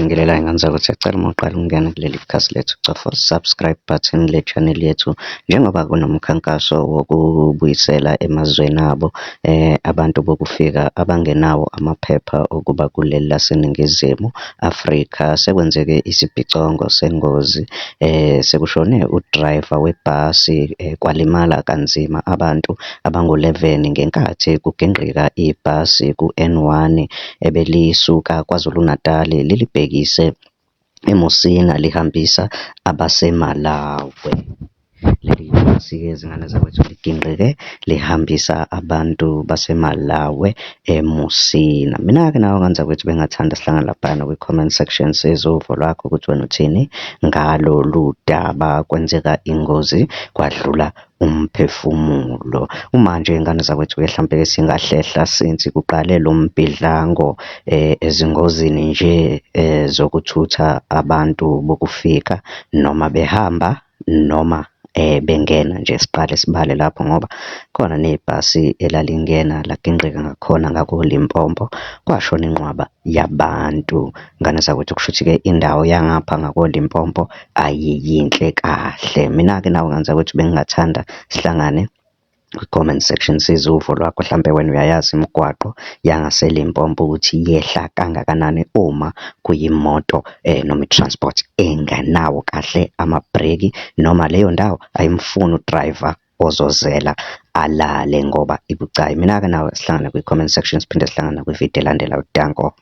Ngiyabingelela y'ngane zakwethu. Siyacela uma uqala ukungena kuleli khasi lethu, cofa u-subscribe button le channel yethu. Njengoba kunomkhankaso wokubuyisela emazweni abo abantu bokufika abangenawo amaphepha okuba kuleli laseNingizimu Afrika. Sekwenzeke isibhicongo sengozi, sekushone u-driver webhasi, kwalimala kanzima abantu abangu-eleven ngenkathi kugingqika ibhasi ku-N one ebelisuka KwaZulu-Natali, lilibhekise eMusina, lihambisa abaseMalawi. Leli bhasi-ke zingane zakwethu ligingqike lihambisa abantu baseMalawi eMusina. Mina-ke nawe ngane zakwethu bengingathanda sihlangane laphayana kwi-comment section, sizwe uvo lwakho ukuthi wena uthini ngalolu daba. Kwenzeka ingozi, kwadlula umphefumulo. Manje iy'ngane zakwethu-ke hlampe-ke singahlehla since kuqale lo mbhidlango ezingozini nje zokuthutha abantu bokufika noma behamba noma bengena nje, siqale sibale lapho ngoba khona nebhasi elalingena lagingqika ngakhona ngakoLimpopo, kwashona inqwaba yabantu. Ngane zakwethu kushuthi-ke indawo yangapha ngakoLimpopo ayiyinhle kahle. Mina-ke nawe ngane zakwethu bengingathanda sihlangane kwi-comment section, sizwe uvo lwakho, hlampe wena uyayazi imigwaqo yangaseLimpopo ukuthi yehla kangakanani uma kuyimoto noma i-transport engenawo kahle amabhreki noma leyo ndawo ayimfuni u-driver ozozela alale ngoba ibucayi. Mina-ke nawe sihlangane kwi-comment section, siphinde sihlangane kwividiyo elandelayo. Danko.